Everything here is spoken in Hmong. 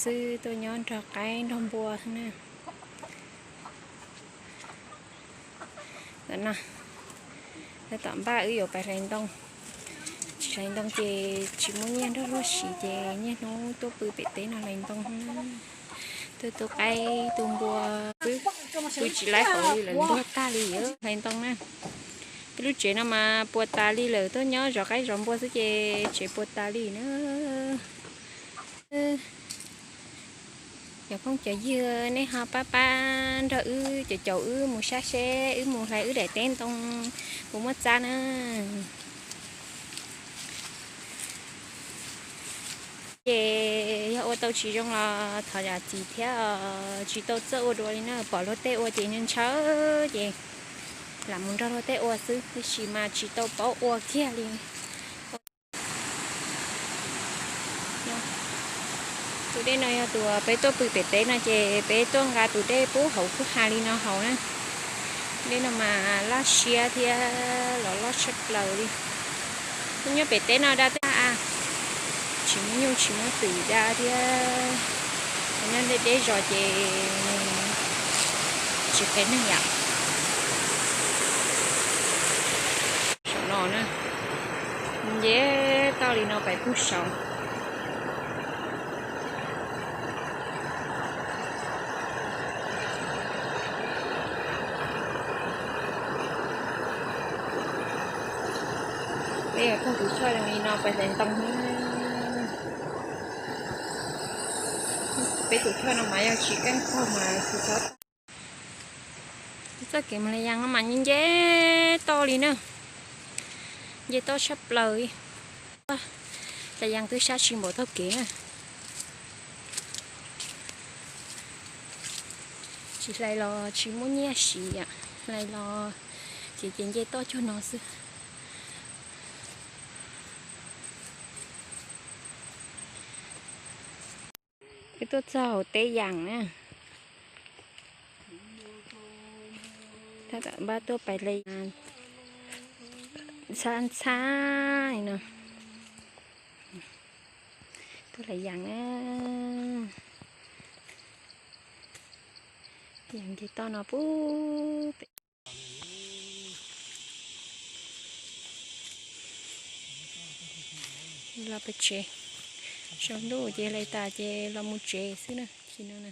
Xwb tuaj nyob nrog qaib nrog npua na. Tom no, tom npaj wb yuav pais hlais ntoo. Tsis hlais ntoo ces tsis muaj nyiaj nrog luag siv ces niaj hnub tuaj pw pem teb no hlais ntoo. Tuaj tu qaib tu npua xwb, pw tsis laib hauv li lawm, ntuag tag li hlais ntoo na. Peb lub tsev no mas puas tas li lawm, tuaj nyob zov qaib zov npua xwb ces tsev puas tas li na. Cov phooj cov ywg nej ho pab pab nrog wb caum caum wb mus saib seb wb mus hlais wb daim teb ntoo puas muaj txab na. Ces yog ua tau tsis zoo los thov zam txim thiab, tsis tau txawj ua dua li na, pom luag tej ua ces ntshaw ntshaw ces lam mus nrog luag tej ua xwb, tiam sis mas tsis tau paub ua kiag li. Tus dej no yog tus peb tuaj pw pem teb no ces peb tuaj nqa tus dej pub hauv kwj ha li no haus na. Dej no mas laj siab thiab los loj tshaj plaws li. Nyob pem teb no da tej, tsis muaj nyuj tsis muaj twm da thiab, nyob deb deb zos ces tsis qe neeg yam. Saum no na, nce toj li no pais pug saud. Peb yog thooj tus choj zoo li no pais hlais ntoo. Peb tus choj no mas yog tsis keej kog mas tsis txhob. Txoj kev mus hlais yas no mas nce toj li na, nce toj tshaj plaws li. Hlais yas twb sab tsis npaum taug kev na. Tsis hlais los tsis muaj nyiaj siv, hlais los ces ces nce toj cuag no xwb. Peb tuaj txog hauv teb yas na. Tab tom npaj tuaj pais hlais yas ntxhab ntxhab li no. Tuaj hlais yas na. Yas nce toj no pub pem. Los pem tsev, saum ntuj ces hlais tas ces los mus tsev xwb na, tsis no na.